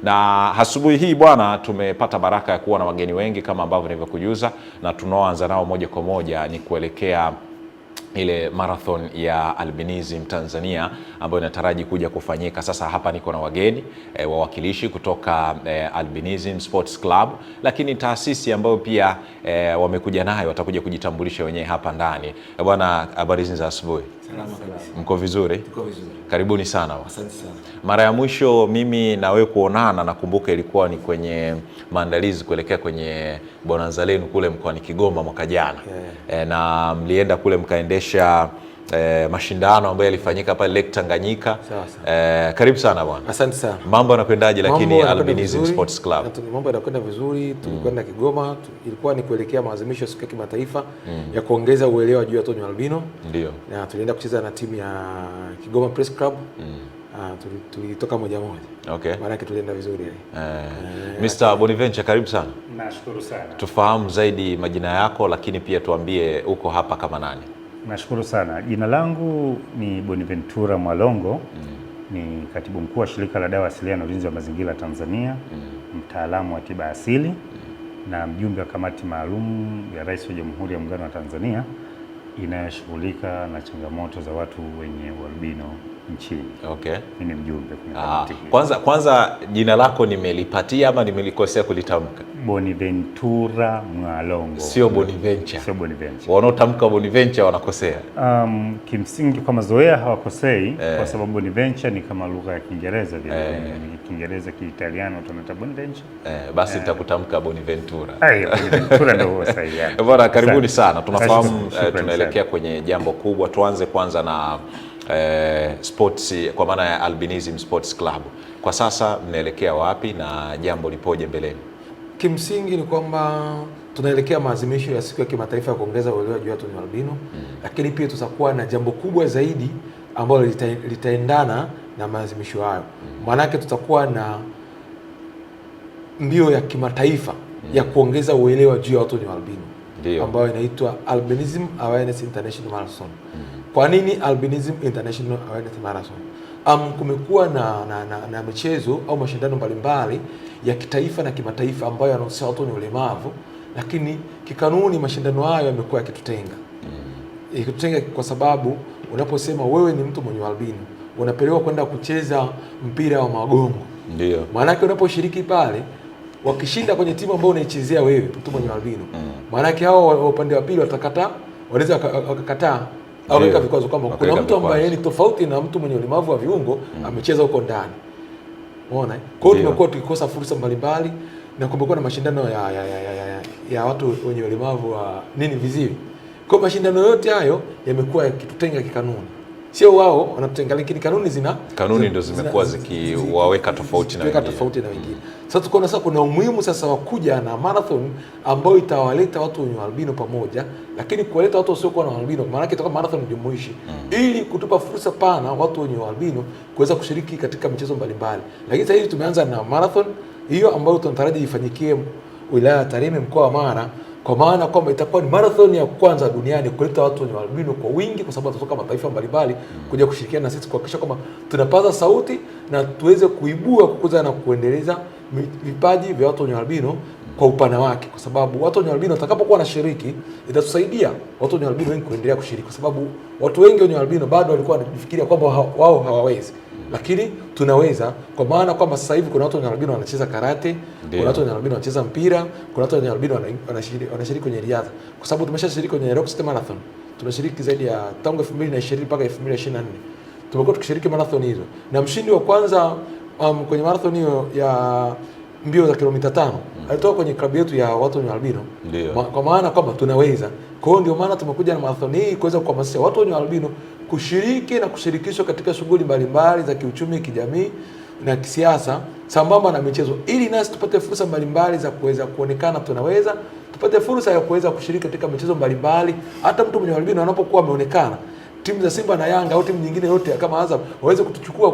Na asubuhi hii bwana, tumepata baraka ya kuwa na wageni wengi kama ambavyo nilivyokujuza, na tunaoanza nao moja kwa moja ni kuelekea ile marathon ya albinism Tanzania ambayo inataraji kuja kufanyika. Sasa hapa niko na wageni wawakilishi kutoka Albinism Sports Club, lakini taasisi ambayo pia wamekuja nayo watakuja kujitambulisha wenyewe hapa ndani. Bwana, habari za asubuhi? Salama kabisa. Mko vizuri? Tuko vizuri. Karibuni sana. Asante sana. Mara ya mwisho mimi na wewe kuonana nakumbuka ilikuwa ni kwenye maandalizi kuelekea kwenye bonanza lenu kule mkoani Kigoma mwaka jana. Na mlienda kule mkaendesha mashindano ambayo yalifanyika pale Lake Tanganyika. Sawa sawa. Karibu sana bwana. Asante sana. Mambo yanakwendaje lakini Mambo yanakwenda Albinism vizuri. Sports Club? Mambo yanakwenda vizuri. Tulikwenda Kigoma, ilikuwa ni kuelekea maadhimisho ya siku ya kimataifa ya kuongeza uelewa juu ya watu wenye albino. Ndio. Na tulienda kucheza na timu ya Kigoma Press Club. Tulitoka moja moja. Okay. Maana yake tulienda vizuri. Mr. Bonaventure, karibu sana. Nashukuru sana. Tufahamu zaidi majina yako, lakini pia tuambie uko hapa kama nani? Nashukuru sana. Jina langu ni Bonaventura Mwalongo. Ni katibu mkuu wa shirika la dawa asilia na ulinzi wa mazingira Tanzania, mtaalamu wa tiba asili na mjumbe wa kamati maalum ya Rais wa Jamhuri ya Muungano wa Tanzania inayoshughulika na changamoto za watu wenye ualbino nchini. Okay. Mimi ni mjumbe kwenye kamati hii. Kwanza jina lako nimelipatia ama nimelikosea kulitamka? Bonaventura Mwalongo. Sio Bonaventure. Sio Bonaventure. Wanaotamka Bonaventure wanakosea. Kimsingi kwa mazoea hawakosei kwa sababu Bonaventure ni kama lugha ya Kiingereza vile. Ni Kiingereza Kiitaliano tunaita Bonaventure. Basi nitakutamka Bonaventura. Ai, Bonaventura ndio huo sahihi. Bwana, karibuni Asante. sana. Tunafahamu Shukrani tunaelekea sana. kwenye jambo kubwa. Tuanze kwanza na sports kwa maana ya Albinism Sports Club. Kwa sasa mnaelekea wapi na jambo lipoje mbeleni? Kimsingi ni kwamba tunaelekea maadhimisho ya siku ya kimataifa ya kuongeza uelewa juu ya watu wenye albino, lakini pia tutakuwa na jambo kubwa zaidi ambalo litaendana na maadhimisho hayo. Maanake tutakuwa na mbio ya kimataifa ya kuongeza uelewa juu ya watu wenye albino ambayo inaitwa Albinism Awareness International Marathon. Kwa nini Albinism International Awareness Marathon? Kumekuwa na michezo au mashindano mbalimbali ya kitaifa na kimataifa ambayo yanahusisha watu wenye ulemavu, lakini kikanuni mashindano hayo yamekuwa yakitutenga. Ikitutenga kwa sababu unaposema wewe ni mtu mwenye albino unapelekwa kwenda kucheza mpira wa magongo. Ndio. Maanake unaposhiriki pale, wakishinda kwenye timu ambayo unaichezea wewe mtu mwenye albino, maanake hao wa upande wa pili watakataa, wanaweza wakakataa au weka vikwazo kwamba kuna Wakaweka mtu ambaye vikwazo. ni tofauti na mtu mwenye ulemavu wa viungo amecheza huko ndani. Umeona? Kwa hiyo tumekuwa tukikosa fursa mbalimbali na kumekuwa na mashindano ya watu wenye ulemavu wa nini viziwi. Kwa hiyo mashindano yote hayo yamekuwa yakitutenga kikanuni. Sio wao wanatutenga, lakini kanuni zina Kanuni ndio zimekuwa zikiwaweka tofauti na zikiweka wengine. tofauti na wengine. Sasa tukaona sasa kuna umuhimu sasa wa kuja na marathon ambayo itawaleta watu wenye albino pamoja, lakini kuwaleta watu wasiokuwa na albino, maana yake itakuwa marathon jumuishi, ili kutupa fursa pana watu wenye albino kuweza kushiriki katika michezo mbalimbali. Lakini sasa hivi tumeanza na marathon hiyo ambayo tunataraji ifanyikie wilaya ya Tarime mkoa wa Mara, kwa maana kwamba itakuwa ni marathon ya kwanza duniani kuleta watu wenye albino kwa wingi, kwa sababu watatoka mataifa mbalimbali kuja kushirikiana na sisi kuhakikisha kwamba tunapaza sauti na tuweze kuibua, kukuza na kuendeleza vipaji vya watu wenye albino kwa upana wake, kwa sababu watu wenye albino watakapokuwa wanashiriki itatusaidia watu wenye albino wengi kuendelea kushiriki, kwa sababu watu wengi wenye albino bado walikuwa wanajifikiria kwamba wao hawawezi, lakini tunaweza, kwa maana kwamba sasa hivi kuna watu wenye albino wanacheza karate, kuna watu wenye albino wanacheza mpira, kuna watu wenye albino wanashiriki kwenye riadha, kwa sababu tumeshashiriki kwenye Rock City Marathon, tumeshiriki zaidi ya tangu 2020 mpaka 2024 tumekuwa tukishiriki marathon hizo, na mshindi wa kwanza kwenye marathon hiyo ya mbio za kilomita 5 alitoka kwenye klabu yetu ya watu wenye albino. Kwa maana kwamba tunaweza. Kwa hiyo ndio maana tumekuja na marathon hii kuweza kuhamasisha watu wenye albino kushiriki na kushirikishwa katika shughuli mbalimbali za kiuchumi, kijamii na kisiasa sambamba na michezo, ili nasi tupate fursa mbalimbali za kuweza kuonekana tunaweza, tupate fursa ya kuweza kushiriki katika michezo mbalimbali. Hata mtu mwenye albino anapokuwa ameonekana, timu za Simba na Yanga au timu nyingine yote kama Azam waweze kutuchukua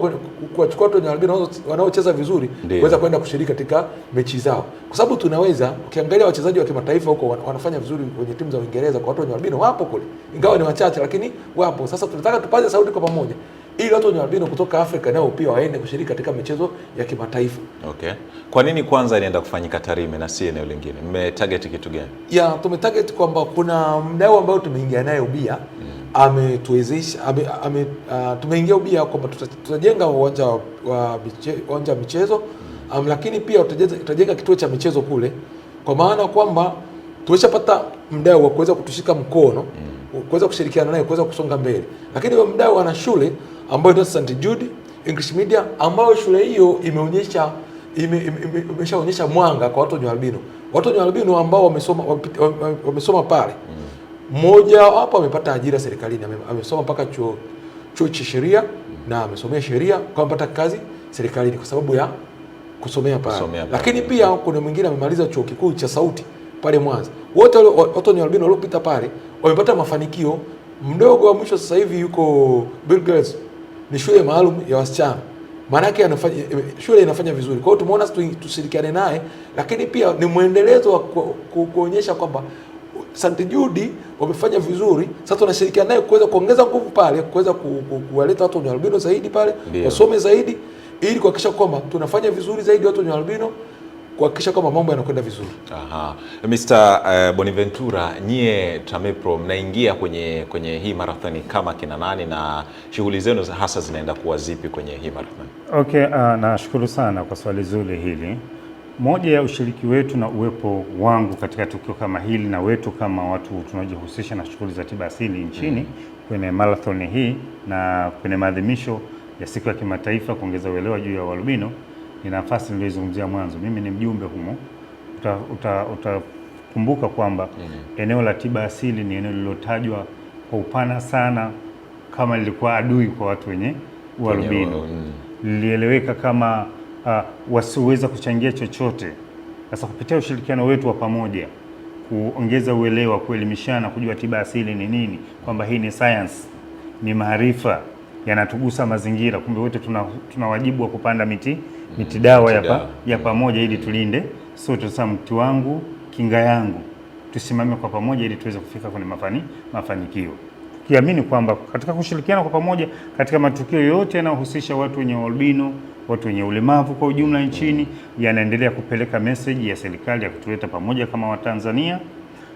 kuwachukua watu wenye albino wanaocheza vizuri kuweza kwenda kushiriki katika mechi zao, kwa sababu tunaweza. Ukiangalia wachezaji wa kimataifa huko wanafanya vizuri kwenye timu za Uingereza, kwa watu wenye albino wapo kule, ingawa ni wachache, lakini wapo. Sasa tunataka tupaze sauti kwa pamoja ili watu wenye albino kutoka Afrika nao pia waende kushiriki katika michezo ya kimataifa. Okay. Kwa nini kwanza inaenda kufanyika Tarime na si eneo lingine? Mmetarget kitu gani? Ya, tumetarget kwamba kuna mdau ambao tumeingia naye ubia, ametuwezesha tumeingia ubia kwamba tutajenga uwanja wa michezo, lakini pia tutajenga kituo cha michezo kule, kwa maana kwamba tumeshapata mdau wa kuweza kutushika mkono, kuweza kushirikiana naye kuweza kusonga mbele. Lakini huyo mdau ana shule ambayo inaitwa St Jude English Media, ambayo shule hiyo imeonyesha imeshaonyesha mwanga kwa watu wenye albino. Watu wenye albino ambao wamesoma pale, mmoja wapo amepata ajira serikalini, amesoma mpaka chuo cha sheria na amesomea sheria, kwa amepata kazi serikalini kwa sababu ya kusomea pale. Lakini pia kuna mwingine amemaliza chuo kikuu cha sauti pale Mwanza. Wote watu wenye albino waliopita pale wamepata mafanikio. Mdogo wa mwisho sasa hivi yuko Bill Gates, ni shule maalum ya wasichana. Maana yake shule inafanya vizuri. Kwa hiyo tumeona tushirikiane naye, lakini pia ni mwendelezo wa kuonyesha kwamba St Jude wamefanya vizuri. Sasa tunashirikiana naye kuweza kuongeza nguvu pale, kuweza kuwaleta watu wenye albino zaidi pale, wasome zaidi, ili kuhakikisha kwamba tunafanya vizuri zaidi watu wenye albino, kuhakikisha kwamba mambo yanakwenda vizuri. Aha. Mr. Bonaventura, nyie TAMIPRO mnaingia kwenye hii marathoni kama kina nani na shughuli zenu hasa zinaenda kuwa zipi kwenye hii marathoni? Okay, nashukuru sana kwa swali zuri hili. Moja ya ushiriki wetu na uwepo wangu katika tukio kama hili na wetu kama watu tunaojihusisha na shughuli za tiba asili nchini kwenye marathon hii na kwenye maadhimisho ya siku ya kimataifa kuongeza uelewa juu ya ualbino, ni nafasi niliyozungumzia mwanzo. Mimi ni mjumbe humo. Utakumbuka kwamba eneo la tiba asili ni eneo lililotajwa kwa upana sana kama lilikuwa adui kwa watu wenye ualbino. Lilieleweka kama wasioweza kuchangia chochote. Sasa kupitia ushirikiano wetu wa pamoja kuongeza uelewa, kuelimishana, kujua tiba asili ni nini, kwamba hii ni science, ni maarifa yanatugusa mazingira. Kumbe wote tuna wajibu wa kupanda miti dawa ya pamoja ili tulinde sote. Sasa mti wangu kinga yangu, tusimame kwa pamoja ili tuweze kufika kwenye mafanikio, tukiamini kwamba katika kushirikiana kwa pamoja katika matukio yote yanayohusisha watu wenye albino, watu wenye ulemavu kwa ujumla nchini, yanaendelea kupeleka message ya serikali ya kutuleta pamoja kama Watanzania,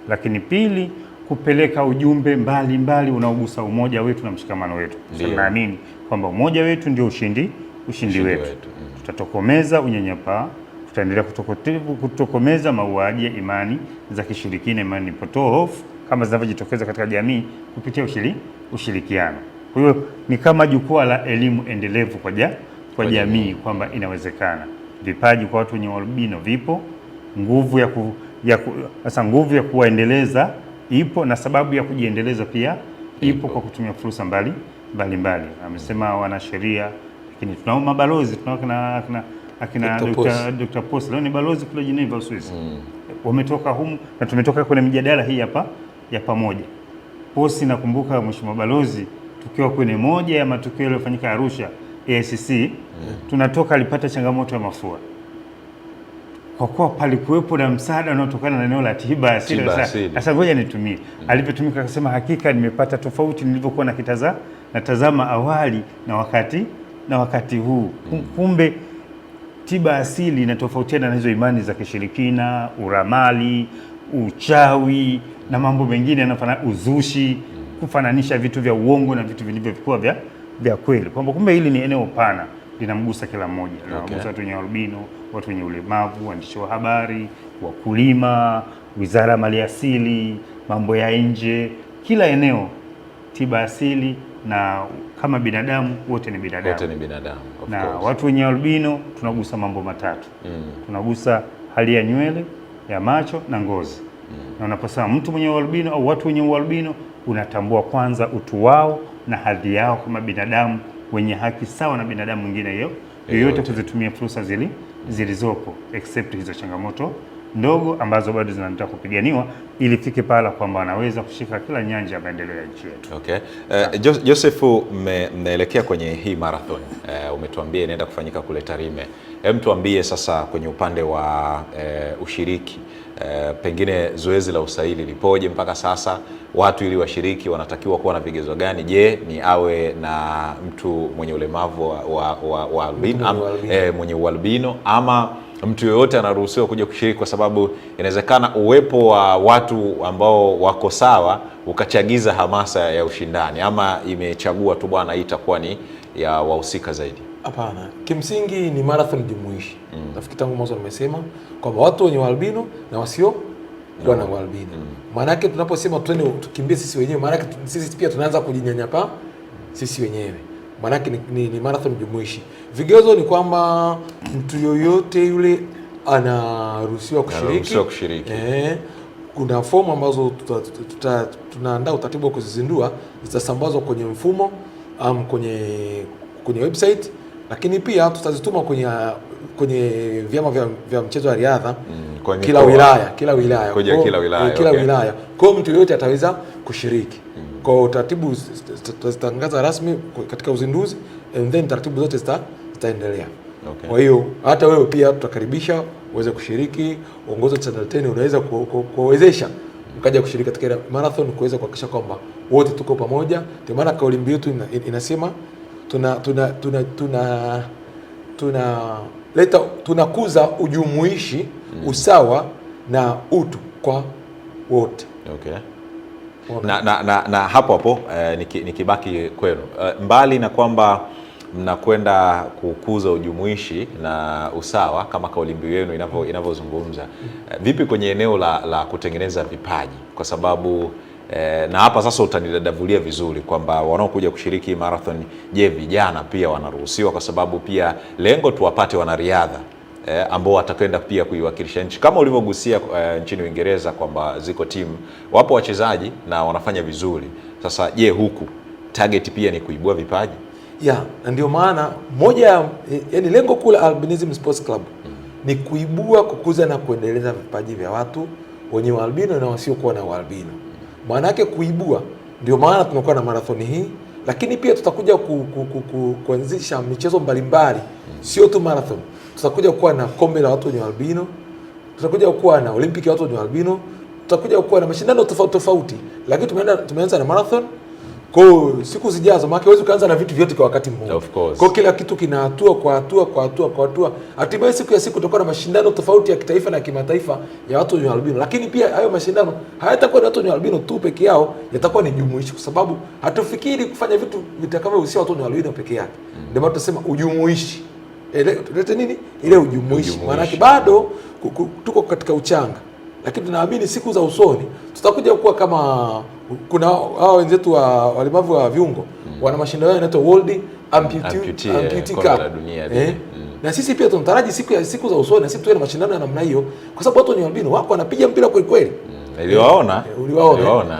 lakini pili kupeleka ujumbe mbalimbali unaogusa umoja wetu na mshikamano wetu. Tunaamini kwamba umoja wetu ndio ushindi wetu. Tutatokomeza unyanyapaa, tutaendelea kutokomeza mauaji ya imani za kishirikina, imani potofu kama zinavyojitokeza katika jamii kupitia ushirikiano. Kwa hiyo ni kama jukwaa la elimu endelevu kwa jamii kwamba inawezekana. Vipaji kwa watu wenye albino vipo, nguvu nguvu ya kuwaendeleza ipo, na sababu ya kujiendeleza pia ipo kwa kutumia fursa mbalimbali. Amesema wanasheria, lakini tunao mabalozi, tunao akina Dr. Post leo ni balozi kule Geneva Uswisi. Wametoka humu na tumetoka kwenye mjadala hii hapa ya pamoja. Post, nakumbuka mheshimiwa balozi, tukiwa kwenye moja ya matukio yaliyofanyika Arusha AICC, tunatoka alipata changamoto ya mafua. Kwa kuwa palikuwepo na msaada unaotokana na eneo la tiba asili. Sasa ngoja nitumie. Alivyotumika akasema hakika nimepata tofauti nilivyokuwa natazama awali na wakati huu. Kumbe tiba asili inatofautiana na hizo imani za kishirikina, uramali, uchawi na mambo mengine yanayofanana, uzushi, kufananisha vitu vya uongo na vitu vilivyokuwa vya kweli, kwamba kumbe hili ni eneo pana linamgusa kila mmoja. Linamgusa watu wenye albino, watu wenye ulemavu, waandishi wa habari, wakulima, Wizara ya Maliasili, mambo ya nje, kila eneo tiba asili, na kama binadamu wote ni binadamu. Wote ni binadamu, of na course. Watu wenye albino tunagusa mambo matatu. Tunagusa hali ya nywele, ya macho na ngozi. Na unaposema mtu mwenye albino au watu wenye albino, unatambua kwanza utu wao na hadhi yao kama binadamu wenye haki sawa na binadamu mwingine yoyote kuzitumia fursa zilizopo except hizo changamoto ndogo ambazo bado zinataka kupiganiwa ili ifike pahala kwamba wanaweza kushika kila nyanja ya maendeleo ya nchi yetu. Okay. Joseph, mnaelekea kwenye hii marathon. Umetuambia inaenda kufanyika kule Tarime. Hem, tuambie sasa kwenye upande wa ushiriki. Pengine zoezi la usaili lipoje mpaka sasa? Watu ili washiriki wanatakiwa kuwa na vigezo gani? Je, ni awe na mtu mwenye ulemavu wa albino, mwenye ualbino, ama mtu yoyote anaruhusiwa kuja kushiriki? Kwa sababu inawezekana uwepo wa watu ambao wako sawa ukachagiza hamasa ya ushindani, ama imechagua tu bwana hii itakuwa ni ya wahusika zaidi? Hapana, kimsingi ni marathon jumuishi. Nafikiri tangu mwanzo nimesema kwamba watu wenye ualbino na wasio kuwa na ualbino. Maana yake tunaposema twende tukimbie sisi wenyewe, maana yake sisi pia tunaanza kujinyanyapaa sisi wenyewe. Maana yake ni marathon jumuishi. Vigezo ni kwamba mtu yoyote yule anaruhusiwa kushiriki. Kuna fomu ambazo tunaandaa utaratibu wa kuzizindua, zitasambazwa kwenye mfumo kwenye website, lakini pia tutazituma kwenye vyama vya mchezo wa riadha kila wilaya, kila wilaya. Kila wilaya. Kwa hiyo mtu yoyote ataweza kushiriki. Kwa utaratibu tutazitangaza rasmi katika uzinduzi, and then taratibu zote zitaendelea. Okay. Kwa hiyo hata wewe pia tutakaribisha uweze kushiriki. Uongozi wa Channel 10 unaweza kuwezesha mkaja kushiriki katika marathon, kuweza kuhakikisha kwamba wote tuko pamoja. Ndio maana kauli mbiu yetu inasema tuna tunakuza ujumuishi, usawa na utu kwa wote. Okay. Na hapo hapo nikibaki kwenu, mbali na kwamba mnakwenda kukuza ujumuishi na usawa kama kauli mbiu yenu inavyozungumza, vipi kwenye eneo la kutengeneza vipaji? Kwa sababu na hapa sasa utanidadavulia vizuri kwamba wanaokuja kushiriki marathon, je, vijana pia wanaruhusiwa? Kwa sababu pia lengo tuwapate wanariadha ambao watakwenda pia kuiwakilisha nchi kama ulivyogusia nchini Uingereza kwamba ziko timu, wapo wachezaji na wanafanya vizuri. Sasa je, huku target pia ni kuibua vipaji? Ya, na ndio maana moja, yani lengo kuu la Albinism Sports Club ni kuibua, kukuza na kuendeleza vipaji vya watu wenye ualbino na wasiokuwa na ualbino. Maana yake kuibua, ndio maana tunakuwa na marathoni hii, lakini pia tutakuja kuanzisha michezo mbalimbali, sio tu marathon. Tutakuja kuwa na kombe la watu wenye albino, tutakuja kuwa na Olympic ya watu wenye albino, tutakuja kuwa na mashindano tofauti tofauti, lakini tumeanza na marathon. Kwa siku zijazo, maana huwezi kuanza na vitu vyote kwa wakati mmoja. Kwa kila kitu kina hatua kwa hatua kwa hatua kwa hatua. Hatimaye siku ya siku tutakuwa na mashindano tofauti ya kitaifa na kimataifa ya watu wenye albino. Lakini pia hayo mashindano hayatakuwa ni watu wenye albino tu peke yao, yatakuwa ni jumuishi, kwa sababu hatufikiri kufanya vitu vitakavyohusia watu wenye albino peke yake. Ndio maana tunasema ujumuishi. Tulete nini? Ile ujumuishi. Maana bado tuko katika uchanga. Lakini tunaamini siku za usoni tutakuja kuwa kama kuna hao wenzetu wa walemavu wa viungo wana mashindano yanaitwa World Amputee Cup dunia. Na sisi pia tunataraji siku za usoni na sisi tuwe na mashindano ya namna hiyo, kwa sababu watu wenye albino wako wanapiga mpira kweli kweli. Niliwaona.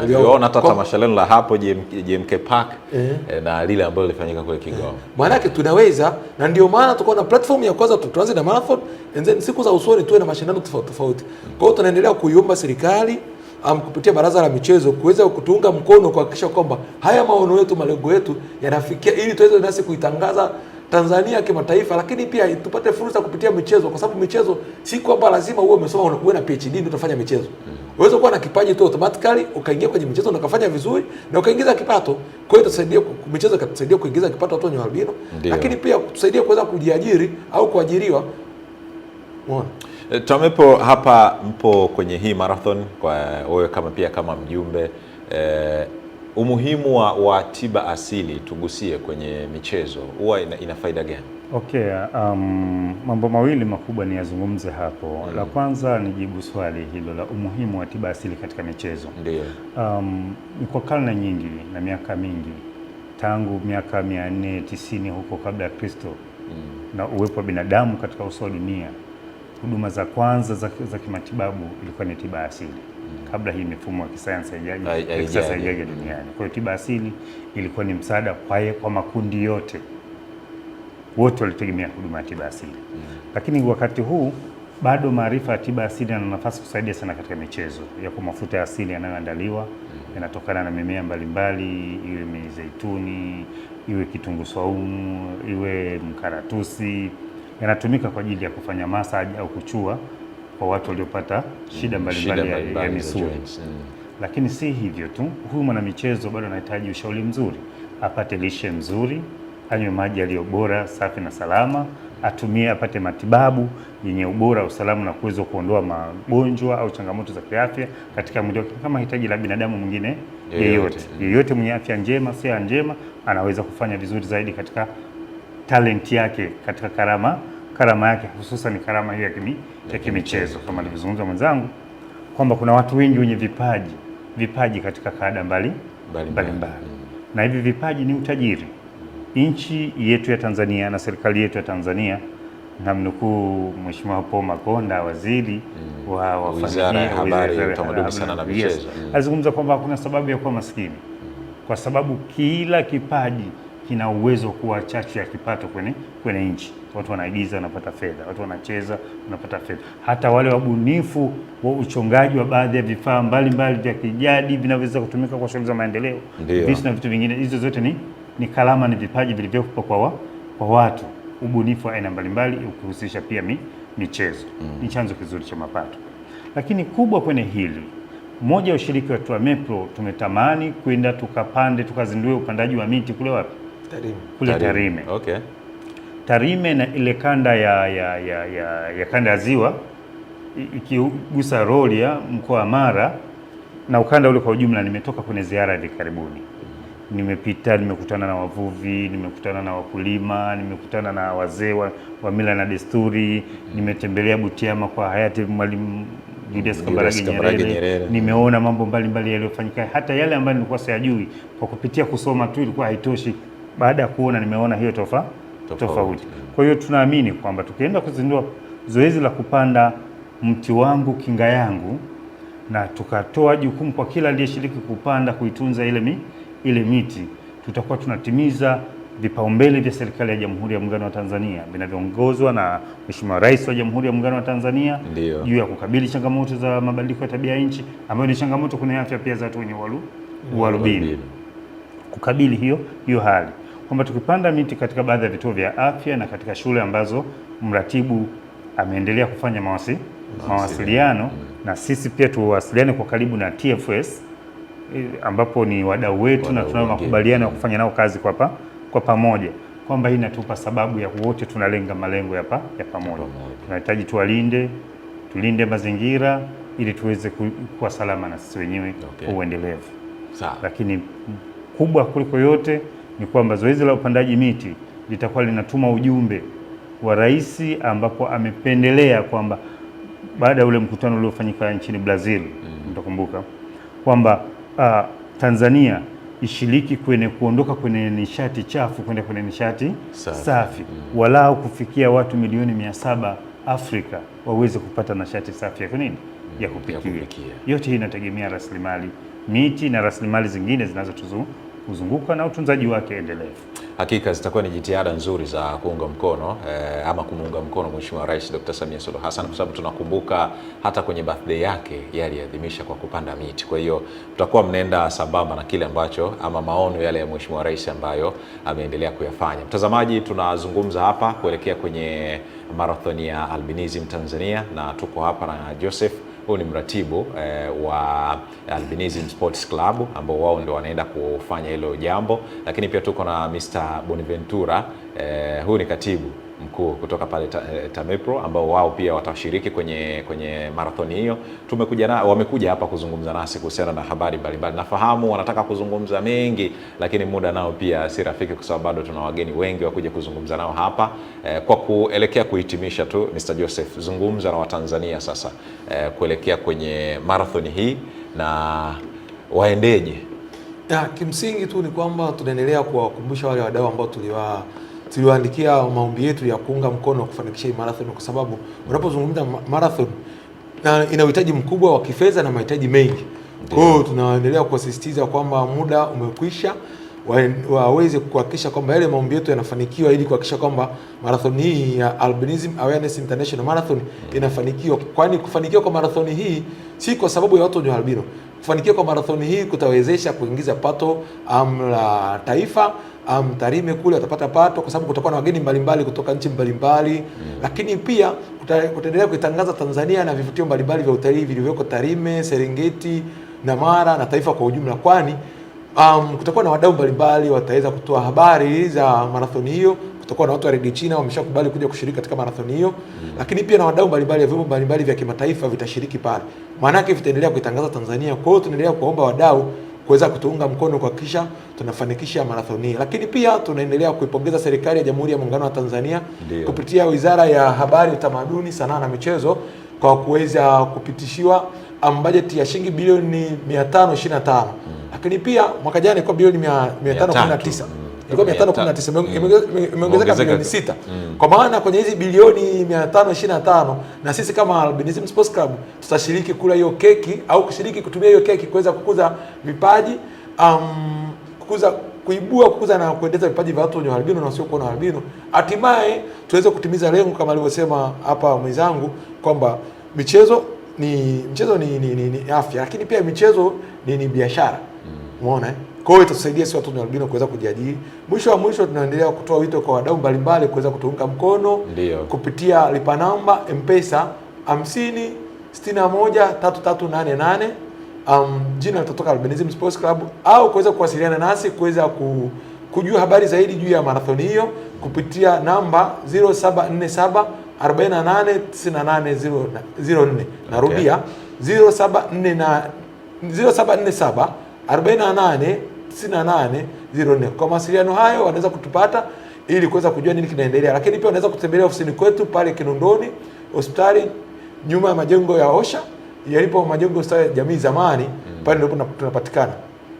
Niliwaona hata tamasha lenu la hapo JMK Park na lile ambalo lilifanyika kule Kigoma. Maana yake tunaweza, na ndio maana tuko na platform ya kwanza, tuanze na marathon and then siku za usoni tuwe na mashindano tofauti tofauti. Kwa hiyo tunaendelea kuiomba serikali kupitia baraza la michezo kuweza kutuunga mkono kuhakikisha kwamba haya maono yetu, malengo yetu yanafikia, ili tuweze nasi kuitangaza Tanzania kimataifa, lakini pia tupate fursa kupitia michezo, kwa sababu michezo si kwamba lazima uwe umesoma uwe na PhD ndio utafanya michezo. Unaweza kuwa na kipaji tu automatically ukaingia kwenye michezo na ukafanya vizuri na ukaingiza kipato. Kwa hiyo itasaidia michezo, ikatusaidia kuingiza kipato watu wenye albino, lakini pia kutusaidia kuweza kujiajiri au kuajiriwa. Umeona? Tamepo, hapa mpo kwenye hii marathon kwa wewe kama pia kama mjumbe, umuhimu wa tiba asili tugusie kwenye michezo, huwa ina faida gani? Okay, mambo mawili makubwa niyazungumze hapo. La kwanza nijibu swali hilo la umuhimu wa tiba asili katika michezo. Ndiyo. Ni kwa karne nyingi na miaka mingi tangu miaka 490 huko kabla ya Kristo na uwepo wa binadamu katika uso wa dunia, huduma za kwanza za kimatibabu ilikuwa ni tiba asili. Kabla hii mifumo ya kisayansi haijaja duniani. Kwa hiyo tiba asili ilikuwa ni msaada kwa makundi yote, wote walitegemea huduma ya tiba asili. Lakini wakati huu Bado maarifa ya tiba asili yana nafasi kusaidia sana katika michezo. Yako mafuta ya asili yanayoandaliwa yanatokana na mimea mbalimbali, iwe mizeituni, iwe kitunguu swaumu, iwe mkaratusi, yanatumika kwa ajili ya kufanya massage au kuchua kwa watu waliopata shida mbalimbali ya misuli. Lakini si hivyo tu, huyu mwanamichezo bado anahitaji ushauri mzuri, apate lishe mzuri, anywe maji yaliyo bora, safi na salama, atumie, apate matibabu yenye ubora, usalama na kuweza kuondoa magonjwa au changamoto za kiafya katika mwili wake, kama hitaji la binadamu mwingine yeyote. Yeyote mwenye afya njema, siha njema, anaweza kufanya vizuri zaidi katika talenti yake, katika karama yake, hususan karama hiyo ya kimichezo, kama alivyozungumza mwenzangu kwamba kuna watu wengi wenye vipaji katika kada mbalimbali na hivi vipaji ni utajiri. Nchi yetu ya Tanzania na serikali yetu ya Tanzania, namnukuu Mheshimiwa Paul Makonda, waziri wa Wizara ya Habari, Utamaduni, Sanaa na Michezo, alizungumza kwamba hakuna sababu ya kuwa maskini, kwa sababu kila kipaji kina uwezo kuwa chachu ya kipato kwenye nchi. Watu wanaigiza wanapata fedha, watu wanacheza wanapata fedha, hata wale wabunifu wa uchongaji wa baadhi ya vifaa mbalimbali vya kijadi vinavyoweza kutumika kwa shughuli za maendeleo, visu na vitu vingine, hizo zote ni kalama, ni vipaji vilivyopo kwa watu, ubunifu wa aina mbalimbali ukihusisha pia michezo. Ni chanzo kizuri cha mapato. Lakini kubwa kwenye hili, moja ya ushiriki wa TAMEPRO, tumetamani kwenda tukapande tukazindue upandaji wa miti kule wapi? Tarime. Kule Tarime. Okay. Tarime na ile kanda ya kanda ya Ziwa ikigusa Rorya, mkoa wa Mara na ukanda ule kwa ujumla. Nimetoka kwenye ziara hivi karibuni, nimepita, nimekutana na wavuvi, nimekutana na wakulima, nimekutana na wazee wa mila na desturi, nimetembelea Butiama kwa hayati Mwalimu Julius Kambarage Nyerere, nimeona mambo mbalimbali yaliyofanyika, hata yale ambayo nilikuwa siyajui kwa kupitia kusoma tu ilikuwa haitoshi. Baada ya kuona, nimeona hiyo tofauti. Kwa hiyo tunaamini kwamba tukienda kuzindua zoezi la kupanda mti wangu kinga yangu, na tukatoa jukumu kwa kila aliyeshiriki kupanda kuitunza ile miti, tutakuwa tunatimiza vipaumbele vya serikali ya Jamhuri ya Muungano wa Tanzania vinavyoongozwa na Mheshimiwa Rais wa Jamhuri ya Muungano wa Tanzania juu ya kukabili changamoto za mabadiliko ya tabia nchi, ambayo ni changamoto kwenye afya pia za watu wenye ualbino, kukabili hiyo hali kwamba tukipanda miti katika baadhi ya vituo vya afya na katika shule ambazo mratibu ameendelea kufanya mawasiliano na sisi pia tuwasiliane kwa karibu na TFS ambapo ni wadau wetu na tunayo makubaliano ya kufanya nao kazi kwa pamoja, kwamba hii inatupa sababu ya wote tunalenga malengo ya pamoja. Tunahitaji tulinde mazingira ili tuweze kuwa salama na sisi wenyewe kwa uendelevu. Lakini kubwa kuliko yote ni kwamba zoezi la upandaji miti litakuwa linatuma ujumbe wa rais, ambapo amependelea kwamba baada ya ule mkutano uliofanyika nchini Brazil, mtakumbuka kwamba Tanzania ishiriki kwenye kuondoka kwenye nishati chafu kwenda kwenye nishati safi, walau kufikia watu milioni 700 Afrika waweze kupata nishati safi ya nini, ya kupikia. Yote hii inategemea rasilimali miti na rasilimali zingine zinazotuzunguka na utunzaji wake endelevu. Hakika zitakuwa ni jitihada nzuri za kuunga mkono ama kumuunga mkono Mheshimiwa Rais Dr. Samia Suluhu Hassan, kwa sababu tunakumbuka hata kwenye birthday yake yeye aliadhimisha kwa kupanda miti. Kwa hiyo tutakuwa mnaenda sambamba na kile ambacho ama maono yale ya Mheshimiwa Rais ambayo ameendelea kuyafanya. Mtazamaji, tunazungumza hapa kuelekea kwenye marathon ya Albinism Tanzania na tuko hapa na Joseph. Huyu ni mratibu wa Albinism Sports Club ambao wao ndio wanaenda kufanya hilo jambo, lakini pia tuko na Mr. Bonaventura, huyu ni katibu mkuu kutoka pale TAMEPRO ambao wao pia watashiriki kwenye marathoni hiyo. Wamekuja hapa kuzungumza nasi kuhusiana na habari mbalimbali. Nafahamu wanataka kuzungumza mengi, lakini muda nao pia si rafiki, kwa sababu bado tuna wageni wengi wakuja kuzungumza nao hapa. Kwa kuelekea kuhitimisha tu, Mr. Joseph, zungumza na Watanzania sasa kuelekea kwenye marathoni hii na waendeje? Ya, kimsingi tu ni kwamba tunaendelea kuwakumbusha wale wadau ambao tuliwaandikia maombi yetu ya kuunga mkono kufanikisha hii marathon, kwa sababu unapozungumza marathon ina uhitaji mkubwa wa kifedha na mahitaji mengi. Kwa hiyo tunaendelea kuwasisitiza kwamba muda umekwisha, waweze kuhakikisha kwamba yale maombi yetu yanafanikiwa, ili kuhakikisha kwamba marathon hii ya Albinism Awareness International Marathon inafanikiwa. Kwani kufanikiwa kwa marathon hii si kwa sababu ya watu wenye albino. Kufanikiwa kwa marathon hii kutawezesha kuingiza pato la taifa. Tarime kule watapata pato kwa sababu kutakuwa na wageni mbalimbali kutoka nchi mbalimbali, lakini pia kutaendelea kuitangaza Tanzania na vivutio mbalimbali vya utalii vilivyoko Tarime, Serengeti na Mara na taifa kwa ujumla, kwani kutakuwa na wadau mbalimbali wataweza kutoa habari za marathoni hiyo. Kutakuwa na watu wa Radio China wameshakubali kuja kushiriki katika marathoni hiyo, lakini pia na wadau mbalimbali, vyombo mbalimbali vya kimataifa vitashiriki pale, maanake vitaendelea kuitangaza Tanzania. Kwa hiyo tunaendelea kuomba wadau kuweza kutuunga mkono kuhakikisha tunafanikisha marathoni hii, lakini pia tunaendelea kuipongeza serikali ya Jamhuri ya Muungano wa Tanzania kupitia Wizara ya Habari, Utamaduni, Sanaa na Michezo kwa kuweza kupitishiwa bajeti ya shilingi bilioni 525. Lakini pia mwaka jana ilikuwa bilioni 519. Ilikuwa 519, imeongezeka bilioni 6. Kwa maana kwenye hizi bilioni 525 na sisi kama Albinism Sports Club tutashiriki kula hiyo keki au kushiriki kutumia hiyo keki kuweza kukuza vipaji, kukuza, kuibua, kukuza na kuendeleza vipaji vya watu wenye albino na wasiokuwa na albino. Hatimaye tuweze kutimiza lengo kama alivyosema hapa mwenzangu kwamba michezo ni afya, lakini pia michezo ni biashara. Umeona eh? Kwa hiyo itatusaidia sisi watu wenye albino kuweza kujiajiri. Mwisho wa mwisho, tunaendelea kutoa wito kwa wadau mbalimbali kuweza kutuunga mkono kupitia lipa namba M-Pesa 50 61 3388. Jina litatoka Albinism Sports Club, au kuweza kuwasiliana nasi kuweza kujua habari zaidi juu ya marathoni hiyo kupitia namba 0747 48 98 04. Narudia, 0747 48 98 04. Kwa mawasiliano hayo wanaweza kutupata ili kuweza kujua nini kinaendelea, lakini pia wanaweza kutembelea ofisini kwetu pale Kinondoni hospitali, nyuma ya majengo ya OSHA yalipo majengo ya hospitali ya jamii zamani, pale ndipo tunapatikana.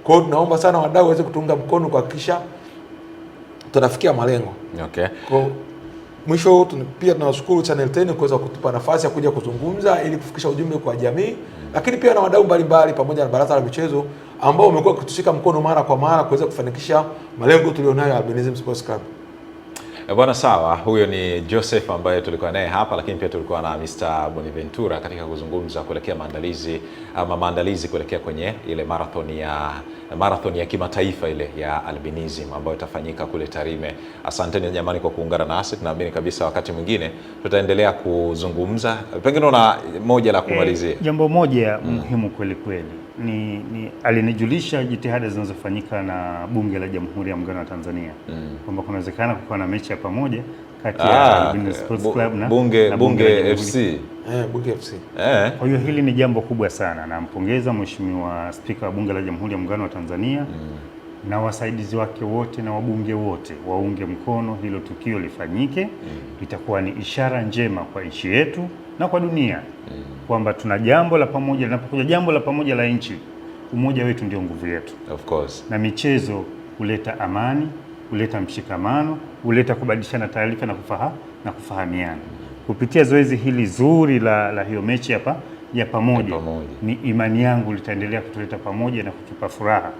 Kwa hiyo tunaomba sana wadau waweze kutuunga mkono kuhakikisha tunafikia malengo. Kwa mwisho pia tunawashukuru Channel 10 kuweza kutupa nafasi ya kuja kuzungumza ili kufikisha ujumbe kwa jamii, lakini pia na wadau mbalimbali pamoja na Baraza la Michezo ambao wamekuwa kutushika mkono mara kwa mara kuweza kufanikisha malengo tulionayo ya Albinism Sports Club. Bwana sawa, huyo ni Joseph ambaye tulikuwa naye hapa, lakini pia tulikuwa na Mr. Bonaventura katika kuzungumza kuelekea maandalizi ama maandalizi kuelekea kwenye ile marathon ya kimataifa ile ya albinism ambayo itafanyika kule Tarime. Asanteni jamani kwa kuungana nasi, tunaamini kabisa wakati mwingine tutaendelea kuzungumza. Pengine una moja la kumalizia. Jambo moja muhimu kweli kweli ni alinijulisha jitihada zinazofanyika na Bunge la Jamhuri ya Muungano wa Tanzania kwamba kunawezekana kukawa na mechi ya pamoja kati ya Albinism Sports Club na Bunge FC. Bunge FC. Kwa hiyo hili ni jambo kubwa sana. Nampongeza Mheshimiwa Spika wa Bunge la Jamhuri ya Muungano wa Tanzania na wasaidizi wake wote na wabunge wote waunge mkono hilo tukio lifanyike. Itakuwa ni ishara njema kwa nchi yetu na kwa dunia kwamba tuna jambo la pamoja. Linapokuja jambo la pamoja la nchi, umoja wetu ndio nguvu yetu. Of course. Na michezo huleta amani, huleta mshikamano, huleta kubadilishana taarifa na kufahamiana. Kupitia zoezi hili zuri la hiyo mechi hapa ya pamoja, ni imani yangu litaendelea kutuleta pamoja na kutupa furaha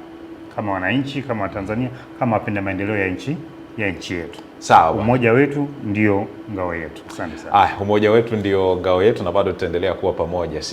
kama wananchi, kama Watanzania, kama wapenda maendeleo ya nchi yetu. Sawa. Umoja wetu ndio ngao yetu. Asante sana. Umoja wetu ndio ngao yetu na bado tutaendelea kuwa pamoja.